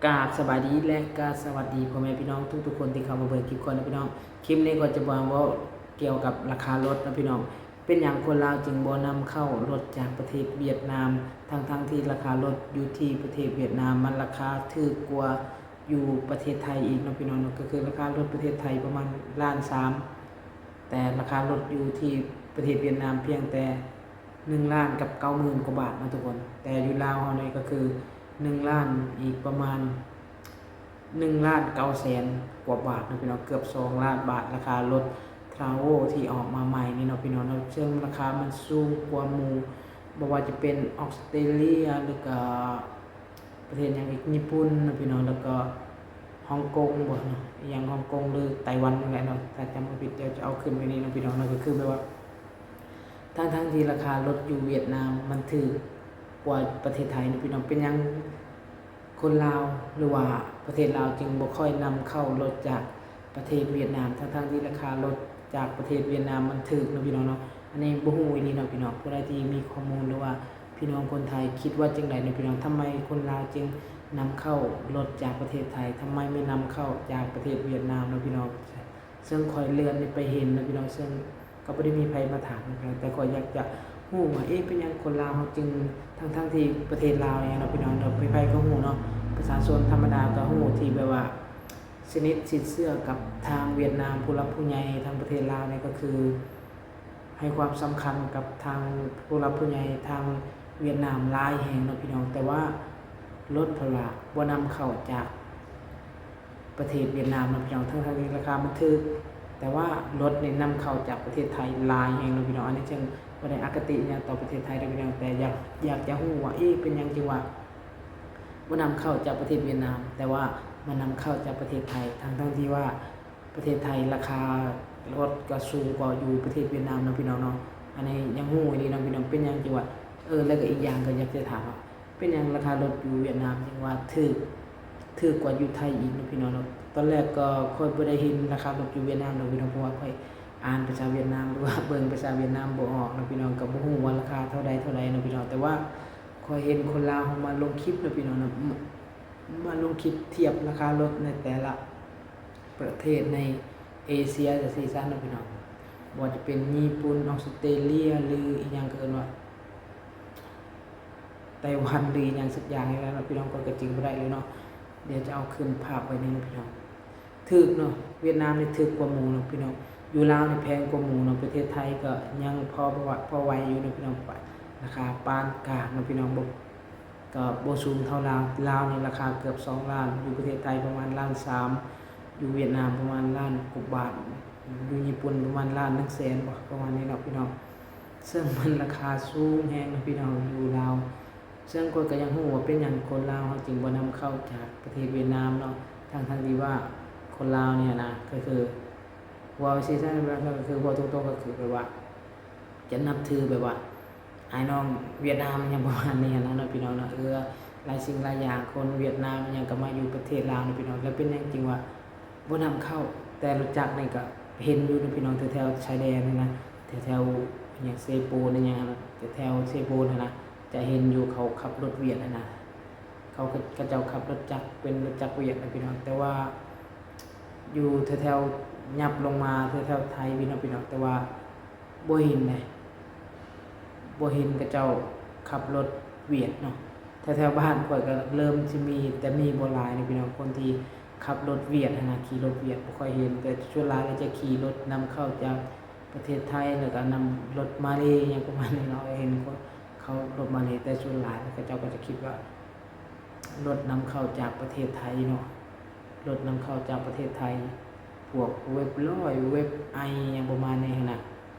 ກາບສະບາຍດີ ແລະ ກະສະຫວັດດີພໍ່ແມ່ພີ່ນ້ອງທຸກໆຄົນທີ່ເຂົ້າມາເບິ່ງຄລິບຂ້ອຍເນາະພີ່ນ້ອງ. ຄລິບນີ້ຂ້ອຍຈະມາເວົ້າກ່ຽວກັບລາຄາລົດເນາະພີ່ນ້ອງ. ເປັນຫຍັງຄົນລາວຈຶ່ງບໍ່ນຳເຂົ້າລົດຈາກປະເທດຫວຽດນາມ ທັງໆທີ່ລາຄາລົດຢູ່ທີ່ປະເທດຫວຽດນາມ ມັນລາຄາຖືກກວ່າຢູ່ປະເທດໄທອີກເນາະພີ່ນ້ອງເນາະ. ກໍຄືລາຄາລົດປະເທດໄທປະມານລ້ານສາມ ແຕ່ລາຄາລົດຢູ່ທີ່ປະເທດຫວຽດນາມພຽງແຕ່ ໜຶ່ງລ້ານກັບເກົ້າໝື່ນກວ່າບາດເນາະທຸກຄົນ. ແຕ່ຢູ່ລາວເຮົານີ້ກໍຄືໜຶ່ງລ້ານອີກປະມານໜຶ່ງລ້ານເກົ້າແສນກວ່າບາດເນາະພີ່ນ້ອງ, ເກືອບສອງລ້ານບາດ ລາຄາລົດ Travel ທີ່ອອກມາໃໝ່ນີ້ເນາະພີ່ນ້ອງເນາະ. ເຊິ່ງລາຄາມັນສູງກວ່າໝູ່ ບໍ່ວ່າຈະເປັນອອສເຕຣເລຍ ຫຼືກະ ປະເທດຫຍັງອີກ ຍີ່ປຸ່ນເນາະພີ່ນ້ອງ ແລ້ວກໍຮ່ອງກົງບໍເນາະ ອີຫຍັງຮ່ອງກົງ ຫຼືໄຕ້ຫວັນນີ້ແຫຼະເນາະ ຖ້າຈຳບໍ່ຜິດ ດຽວຈະເອົາຂຶ້ນໄວ້ນີ້ເນາະພີ່ນ້ອງເນາະ. ກໍຄືແບບວ່າ ທັງໆທີ່ລາຄາລົດຢູ່ຫວຽດນາມມັນຖືກກວ່າປະເທດໄທເນາະພີ່ນ້ອງ. ເປັນຫຍັງຄົນລາວ ຫຼືວ່າປະເທດລາວຈຶ່ງບໍ່ຄ່ອຍນຳເຂົ້າລົດຈາກ ປະເທດຫວຽດນາມ ທັງໆທີ່ລາຄາລົດຈາກປະເທດຫວຽດນາມມັນຖືກເນາະພີ່ນ້ອງເນາະ. ອັນນີ້ບໍ່ຮູ້ອີ່ຫຼີເນາະພີ່ນ້ອງ, ຜູ້ໃດທີ່ມີຂໍ້ມູນ ຫຼືວ່າພີ່ນ້ອງຄົນໄທຄິດວ່າຈັ່ງໃດເນາະພີ່ນ້ອງ? ທຳໄມຄົນລາວຈຶ່ງນຳເຂົ້າລົດຈາກປະເທດໄທ? ທຳໄມໄມ່ນຳເຂົ້າຈາກປະເທດຫວຽດນາມເນາະພີ່ນ້ອງ? ເຊິ່ງຂ້ອຍເລື່ອນໄປເຫັນເນາະພີ່ນ້ອງ, ເຊິ່ງກໍບໍ່ໄດ້ມີໃຜມາຖາມເນາະພີ່ນ້ອງ, ແຕ່ຂ້ອຍຢາກຈະຮູ້ວ່າ ເອ ເປັນຫຍັງຄົນລາວເຮົາຈຶ່ງ ທັງໆທີ່ປະເທດລາວນີ້ເນາະພີ່ນ້ອງເນາະ, ໃຜໆກໍຮູ້ເນາະ, ປະຊາຊົນທຳມະດາກໍຮູ້ ທີ່ແບບວ່າ ສະໜິດຊິດເຊື່ອກັບທາງຫວຽດນາມ, ຜູ້ຫຼັກຜູ້ໃຫຍ່ທາງປະເທດລາວນີ້ກໍຄືໃຫ້ຄວາມສຳຄັນກັບທາງຜູ້ຫຼັກຜູ້ໃຫຍ່ທາງຫວຽດນາມຫຼາຍແຮງເນາະພີ່ນ້ອງ. ແຕ່ວ່າລົດເພິ່ນວ່າບໍ່ນຳເຂົ້າຈາກປະເທດຫວຽດນາມເນາະພີ່ນ້ອງ, ທັງໆທີ່ລາຄາມັນຖືກ ແຕ່ວ່າລົດນີ້ນຳເຂົ້າຈາກປະເທດໄທຫຼາຍແຮງເນາະພີ່ນ້ອງ. ອັນນີ້ເຊິ່ງບໍ່ໄດ້ອະຄະຕິຫຍັງຕໍ່ປະເທດໄທເດີ້ພີ່ນ້ອງ, ແຕ່ຢາກ ຢາກຈະຮູ້ວ່າ ເອ ເປັນຫຍັງຈຶ່ງວ່າ ບໍ່ນຳເຂົ້າຈາກປະເທດຫວຽດນາມ ແຕ່ວ່າມານຳເຂົ້າຈາກປະເທດໄທ ທັງໆທີ່ວ່າປະເທດໄທລາຄາລົດກໍສູງກວ່າຢູ່ປະເທດຫວຽດນາມເນາະພີ່ນ້ອງເນາະ. ອັນນີ້ຢາກຮູ້ອີ່ຫຼີເນາະພີ່ນ້ອງ, ເປັນຫຍັງຈຶ່ງວ່າ ເອີ ແລ້ວກໍອີກຢ່າງກໍຢາກຈະຖາມວ່າ ເປັນຫຍັງລາຄາລົດຢູ່ຫວຽດນາມຈຶ່ງວ່າຖືກ ຖືກກວ່າຢູ່ໄທອີກເນາະພີ່ນ້ອງເນາະ? ຕອນແລກກໍຂ້ອຍບໍ່ໄດ້ເຫັນລາຄາລົດຢູ່ຫວຽດນາມດອກພີ່ນ້ອງ, ເພາະວ່າຂ້ອຍອ່ານພາສາຫວຽດນາມ ຫຼືວ່າເບິ່ງພາສາຫວຽດນາມບໍ່ອອກເນາະພີ່ນ້ອງ, ກໍບໍ່ຮູ້ວ່າລາຄາເທົ່າໃດເທົ່າໃດເນາະພີ່ນ້ອງ. ແຕ່ວ່າ ຂ້ອຍເຫັນຄົນລາວເຮົາມາລົງຄລິບເນາະພີ່ນ້ອງເນາະ, ມາ ມາລົງຄລິບທຽບລາຄາລົດໃນແຕ່ລະປະເທດໃນເອເຊຍຈັ່ງຊີ້ຊະເນາະພີ່ນ້ອງ, ບໍ່ວ່າຈະເປັນຍີ່ປຸ່ນ, ອອສເຕຣເລຍ ຫຼືອີ່ຫຍັງເຂົາເອີ້ນວ່າ ໄຕ້ຫວັນ ຫຼືອີ່ຫຍັງສັກຢ່າງນີ້ແຫຼະເນາະພີ່ນ້ອງ, ຂ້ອຍກໍຈື່ບໍ່ໄດ້ເລີຍເນາະ. ດຽວຈະເອົາຂຶ້ນພາບໄວ້ໃນນີ້ພີ່ນ້ອງ. ຖືກເນາະ, ຫວຽດນາມນີ້ຖືກກວ່າໝູ່ເນາະພີ່ນ້ອງ, ຢູ່ລາວນີ້ແພງກວ່າໝູ່ເນາະ, ປະເທດໄທກໍຍັງພໍ ພໍໄຫວຢູ່ເນາະພີ່ນ້ອງ, ລາຄາປານກາງເນາະພີ່ນ້ອງ, ບໍ່ ກໍບໍ່ສູງເທົ່າລາວ. ລາວນີ້ລາຄາເກືອບສອງລ້ານ, ຢູ່ປະເທດໄທປະມານລ້ານສາມ, ຢູ່ຫວຽດນາມປະມານລ້ານກວ່າບາດ, ຢູ່ຍີ່ປຸ່ນປະມານລ້ານໜຶ່ງແສນບໍ ປະມານນີ້ເນາະພີ່ນ້ອງ, ເຊິ່ງມັນລາຄາສູງແຮງເນາະພີ່ນ້ອງ ຢູ່ລາວ. ເຊິ່ງຂ້ອຍກໍຢາກຮູ້ວ່າເປັນຫຍັງຄົນລາວເຮົາຈຶ່ງບໍ່ນຳເຂົ້າຈາກປະເທດຫວຽດນາມເນາະ, ທັງໆທີ່ວ່າຄົນລາວນີ້ນະ ກໍຄື ເວົ້າຊີ້ຊະ ກໍຄືເວົ້າຕົງໆ ກໍຄືແບບວ່າ ຈະນັບຖືແບບວ່າອ້າຍນ້ອງຫວຽດນາມ ຫຍັງປະມານນີ້ຫັ້ນນະເນາະພີ່ນ້ອງເນາະ. ເອີ ຫຼາຍສິ່ງຫຼາຍຢ່າງ ຄົນຫວຽດນາມຫຍັງກໍມາຢູ່ປະເທດລາວເນາະພີ່ນ້ອງ, ແລ້ວເປັນຫຍັງຈຶ່ງວ່າບໍ່ນຳເຂົ້າ? ແຕ່ລົດຈັກນີ້ກໍເຫັນຢູ່ເນາະພີ່ນ້ອງ ແຖວໆຊາຍແດນຫັ້ນນະ, ແຖວໆຫຍັງເຊໂປນຫຍັງຫັ້ນນະ, ແຖວໆເຊໂປນຫັ້ນນະ ຈະເຫັນຢູ່ ເຂົາຂັບລົດຫວຽດຫັ້ນນະ, ເຂົາ ເຂົາເຈົ້າຂັບລົດຈັກ ເປັນລົດຈັກຫວຽດນະພີ່ນ້ອງ. ແຕ່ວ່າຢູ່ແຖວໆ ຫຍັບລົງມາແຖວໆໄທພີ່ນ້ອງ ພີ່ນ້ອງ, ແຕ່ວ່າ ບໍ່ເຫັນເດ້ ບໍ່ເຫັນເຂົາເຈົ້າຂັບລົດຫວຽດເນາະ. ແຖວໆບ້ານຂ້ອຍກໍເລີ່ມຊິມີ ແຕ່ມີບໍ່ຫຼາຍເດ້ພີ່ນ້ອງ, ຄົນທີ່ຂັບລົດຫວຽດຫັ້ນນະ ຂີ່ລົດຫວຽດບໍ່ຄ່ອຍເຫັນ, ແຕ່ສ່ວນຫຼາຍແລ້ວຈະຂີ່ລົດນຳເຂົ້າຈາກປະເທດໄທ ແລ້ວກໍນຳລົດມາເລຫຍັງປະມານນີ້ເນາະ, ເຫັນຄົນເຂົາລົດມາເລ. ແຕ່ສ່ວນຫຼາຍເຂົາເຈົ້າກໍຈະຄິດວ່າ ລົດນຳເຂົ້າຈາກປະເທດໄທເນາະ, ລົດນຳເຂົ້າຈາກປະເທດໄທ, ພວກເວັບຮ້ອຍ ເວັບໄອ ຫຍັງປະມານນີ້ຫັ້ນນະ,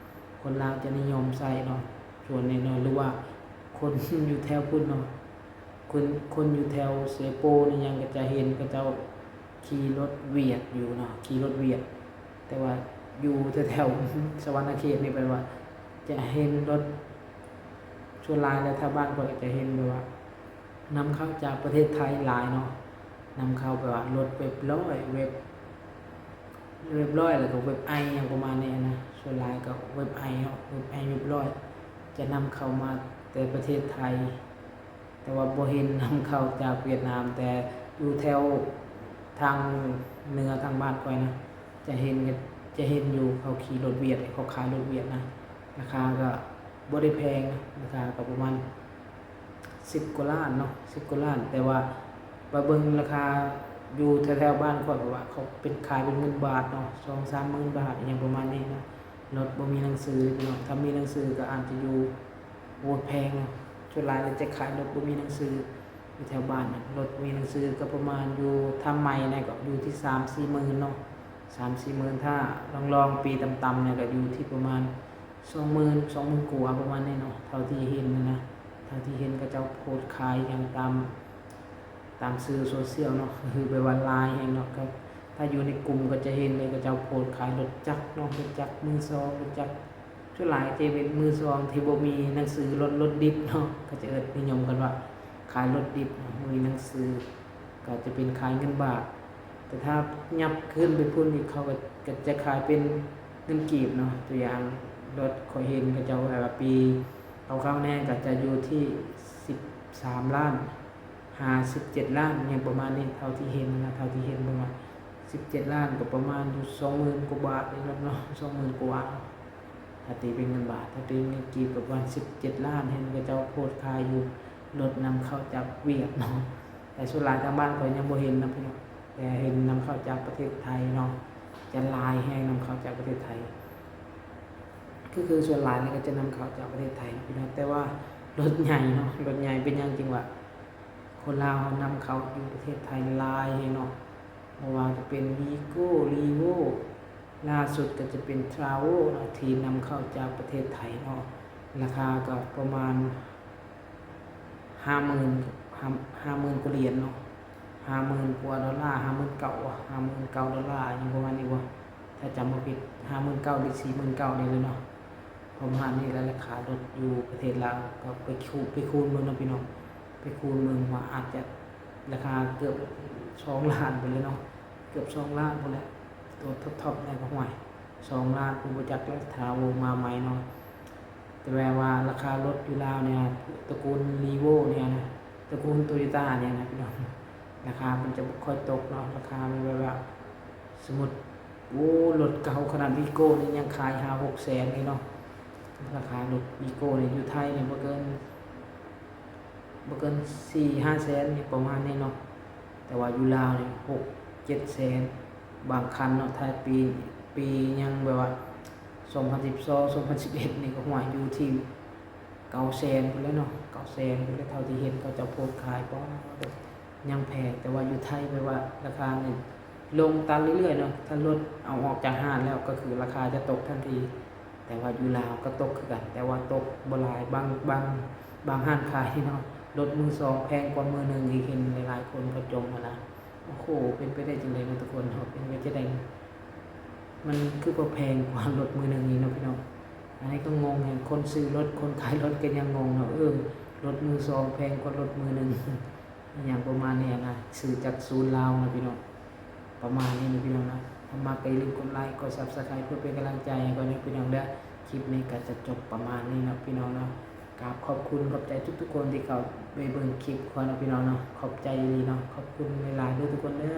ຄົນລາວຈະນິຍົມໃຊ້ເນາະ ສ່ວນໃຫຍ່ເນາະ. ຫຼືວ່າຄົນຢູ່ແຖວພຸ້ນເນາະ, ຄົນ ຄົນຢູ່ແຖວເຊໂປນຫຍັງ ກໍຈະເຫັນເຂົາເຈົ້າຂີ່ລົດຫວຽດຢູ່ເນາະ, ຂີ່ລົດຫວຽດ. ແຕ່ວ່າຢູ່ແຖວໆສະຫວັນນະເຂດນີ້ ແບບວ່າຈະເຫັນລົດ ສ່ວນຫຼາຍແລ້ວ ແຖວບ້ານຂ້ອຍກໍຈະເຫັນແບບວ່າ ນຳເຂົ້າຈາກປະເທດໄທຫຼາຍເນາະ, ນຳເຂົ້າແບບວ່າລົດເວັບຮ້ອຍ ເວັບ ເວັບຮ້ອຍ ແລ້ວກໍເວັບໄອ ຫຍັງປະມານນີ້ນະ. ສ່ວນຫຼາຍກໍເວັບໄອເນາະ, ເວັບໄອ ເວັບຮ້ອຍ ຈະນຳເຂົ້າມາແຕ່ປະເທດໄທ, ແຕ່ວ່າບໍ່ເຫັນນຳເຂົ້າຈາກຫວຽດນາມ. ແຕ່ ຢູ່ແຖວທາງເໜືອທາງບ້ານຂ້ອຍນະ ຈະເຫັນ ຈະເຫັນຢູ່ ເຂົາຂີ່ລົດຫວຽດ ເຂົາຂາຍລົດຫວຽດນະ ລາຄາກໍບໍ່ໄດ້ແພງນະ ລາຄາກໍປະມານສິບກວ່າລ້ານເນາະ ສິບກວ່າລ້ານ ແຕ່ວ່າໄປເບິ່ງລາຄາຢູ່ແຖວໆບ້ານຂ້ອຍ ເພາະວ່າເຂົາເປັນ ຂາຍເປັນເງິນບາດເນາະ ສອງສາມໝື່ນບາດ ອີ່ຫຍັງປະມານນີ້ເນາະ ລົດບໍ່ມີໜັງສືເດ້ພີ່ນ້ອງ ຖ້າມີໜັງສືກໍອາດຈະຢູ່ ໂອ້ ແພງເນາະ ສ່ວນຫຼາຍແລ້ວຈະຂາຍລົດບໍ່ມີໜັງສື ຢູ່ແຖວບ້ານນະ ລົດມີໜັງສືກໍປະມານຢູ່ ຖ້າໃໝ່ນະກໍຢູ່ທີ່ສາມສີ່ໝື່ນເນາະ ສາມສີ່ໝື່ນ ຖ້າລອງໆປີຕ່ຳໆນະກໍຢູ່ທີ່ປະມານສອງໝື່ນ ສອງໝື່ນກວ່າປະມານນີ້ເນາະ ເທົ່າທີ່ເຫັນນະ ເທົ່າທີ່ເຫັນເຂົາເຈົ້າໂພສຂາຍຫຍັງຕາມ ຕາມສື່ໂຊຊຽວເນາະ ກໍຄືແບບວ່າຫຼາຍແຮງເນາະ ກໍຖ້າຢູ່ໃນກຸ່ມກໍຈະເຫັນເລີຍ ເຂົາເຈົ້າໂພສຂາຍລົດຈັກເນາະ ລົດຈັກມືສອງ ລົດຈັກ ສ່ວນຫຼາຍຈະເປັນມືສອງທີ່ບໍ່ມີໜັງສື ລົດ ລົດດິບເນາະ ເຂົາຈະເອີ້ນນິຍົມກັນວ່າຂາຍລົດດິບເນາະ ບໍ່ມີໜັງສື ກໍຈະເປັນຂາຍເງິນບາດ ແຕ່ຖ້າຫຍັບຂຶ້ນໄປພຸ້ນອີກ ເຂົາກໍ ກໍຈະຂາຍເປັນເງິນກີບເນາະ ຕົວຢ່າງລົດຂ້ອຍເຫັນເຂົາເຈົ້າ ແບບວ່າປີເກົ່າໆແດ່ ກໍຈະຢູ່ທີ່ສິບສາມລ້ານ ຫາສິບເຈັດລ້ານ ຫຍັງປະມານນີ້ ເທົ່າທີ່ເຫັນນະ ເທົ່າທີ່ເຫັນປະມານສິບເຈັດລ້ານ ກໍປະມານຢູ່ສອງໝື່ນກວ່າບາດນີ້ແຫຼະເນາະ ສອງໝື່ນກວ່າບາດ ຖ້າຕີເປັນເງິນບາດ ຖ້າຕີເປັນເງິນກີບກໍປະມານສິບເຈັດລ້ານ ເຫັນເຂົາເຈົ້າໂພສຂາຍຢູ່ ລົດນຳເຂົ້າຈາກຫວຽດເນາະ ແຕ່ສ່ວນຫຼາຍທາງບ້ານຂ້ອຍຍັງບໍ່ເຫັນນະພີ່ນ້ອງ ແຕ່ເຫັນນຳເຂົ້າຈາກປະເທດໄທເນາະ ຈະຫຼາຍແຮງນຳເຂົ້າຈາກປະເທດໄທ ກໍຄືສ່ວນຫຼາຍນີ້ກໍຈະນຳເຂົ້າຈາກປະເທດໄທເນາະພີ່ນ້ອງ ແຕ່ວ່າລົດໃຫຍ່ເນາະ ລົດໃຫຍ່ ເປັນຫຍັງຈຶ່ງວ່າ ຄົນລາວເຮົານຳເຂົ້າຢູ່ປະເທດໄທຫຼາຍແຮງເນາະ ບໍ່ວ່າຈະເປັນວີໂກ້ ລີໂວ້ ລ່າສຸດກໍຈະເປັນທຣາໂວເນາະ ທີ່ນຳເຂົ້າຈາກປະເທດໄທເນາະ ລາຄາກໍປະມານຫ້າໝື່ນ ຫ້າ ຫ້າໝື່ນກວ່າຫຼຽນເນາະ ຫ້າໝື່ນກວ່າໂດລາ ຫ້າໝື່ນເກົ້າ ຫ້າໝື່ນເກົ້າໂດລາ ຫຍັງປະມານນີ້ບໍ່ ຖ້າຈຳບໍ່ຜິດ ຫ້າໝື່ນເກົ້າ ຫຼື ສີ່ໝື່ນເກົ້ານີ້ແຫຼະເນາະ ປະມານນີ້ແຫຼະ ລາຄາລົດຢູ່ປະເທດລາວ ກໍໄປຄູນ ໄປຄູນເບິ່ງເນາະພີ່ນ້ອງ ໄປຄູນເບິ່ງວ່າອາດຈະລາຄາເກືອບສອງລ້ານພຸ້ນແຫຼະເນາະ ເກືອບສອງລ້ານພຸ້ນແຫຼະ ຕົວທັອບໆແລ້ວກໍ ຫ້ວຍ ສອງລ້ານ ບໍ່ຈັກແລ້ວ ຖ້າອອກມາໃໝ່ເນາະ ແຕ່ແບບວ່າລາຄາລົດຢູ່ລາວນີ້ ຕະກູນລີໂວ້ນີ້ນະ ຕະກູນໂຕໂຍຕ້ານີ້ນະພີ່ນ້ອງ ລາຄາມັນຈະບໍ່ຄ່ອຍຕົກເນາະ ລາຄາມັນແບບວ່າ ສົມມຸດ ໂອ້ ລົດເກົ່າຂະໜາດວີໂກ້ນີ້ຍັງຂາຍຫ້າຫົກແສນເລີຍເນາະ ລາຄາລົດວີໂກ້ນີ້ຢູ່ໄທນີ້ບໍ່ເກີນ ບໍ່ເກີນສີ່ຫ້າແສນນີ້ ປະມານນີ້ເນາະ ແຕ່ວ່າຢູ່ລາວນີ້ຫົກເຈັດແສນ ບາງຄັນເນາະ ຖ້າປີ ປີຍັງແບບວ່າສອງພັນສິບສອງ ສອງພັນສິບເອັດນີ້ກໍ ຫ້ວຍ ຢູ່ທີ່ເກົ້າແສນພຸ້ນແຫຼະເນາະ ເກົ້າແສນພຸ້ນແຫຼະ ເທົ່າທີ່ເຫັນເຂົາເຈົ້າໂພສຂາຍ ປາດ ຍັງແພງ ແຕ່ວ່າຢູ່ໄທແບບວ່າລາຄານີ້ລົງຕັນເລື້ອຍໆເນາະ ຖ້າລົດເອົາອອກຈາກຮ້ານແລ້ວກໍຄືລາຄາຈະຕົກທັນທີ ແຕ່ວ່າຢູ່ລາວກໍຕົກຄືກັນ ແຕ່ວ່າຕົກບໍ່ຫຼາຍ ບາງ ບາງ ບາງຮ້ານຂາຍເນາະ ລົດມືສອງແພງກວ່າມືໜຶ່ງອີກ ເຫັນຫຼາຍໆຄົນເຂົາຈົ່ມຫັ້ນນະ ໂອ້ໂຫ ເປັນໄປໄດ້ຈັ່ງໃດເນາະທຸກຄົນເນາະ ເປັນໄປຈັ່ງໃດ ມັນຄືບໍ່ແພງກວ່າລົດມືໜຶ່ງນີ້ເນາະພີ່ນ້ອງ ອັນນີ້ກໍງົງແຮງ ຄົນຊື້ລົດ ຄົນຂາຍລົດກໍຍັງງົງເນາະ ເອີ ລົດມືສອງແພງກວ່າລົດມືໜຶ່ງ ອີ່ຫຍັງປະມານນີ້ນະ ຊື້ຈາກສູນລາວນະພີ່ນ້ອງ ປະມານນີ້ນະພີ່ນ້ອງນະ ຖ້າມັກກໍຢ່າລືມກົດໄລ ກົດ Subscribe ເພື່ອເປັນກຳລັງໃຈໃຫ້ຂ້ອຍເດີພີ່ນ້ອງເດີ ຄລິບນີ້ກໍຈະຈົບປະມານນີ້ເນາະພີ່ນ້ອງເນາະ ກາບຂອບຄຸນຂອບໃຈທຸກໆຄົນທີ່ເຂົ້າໄປເບິ່ງຄລິບຂ້ອຍເນາະພີ່ນ້ອງເນາະ ຂອບໃຈອີ່ຫຼີເນາະ ຂອບຄຸນຫຼາຍໆເດີທຸກຄົນເດີ.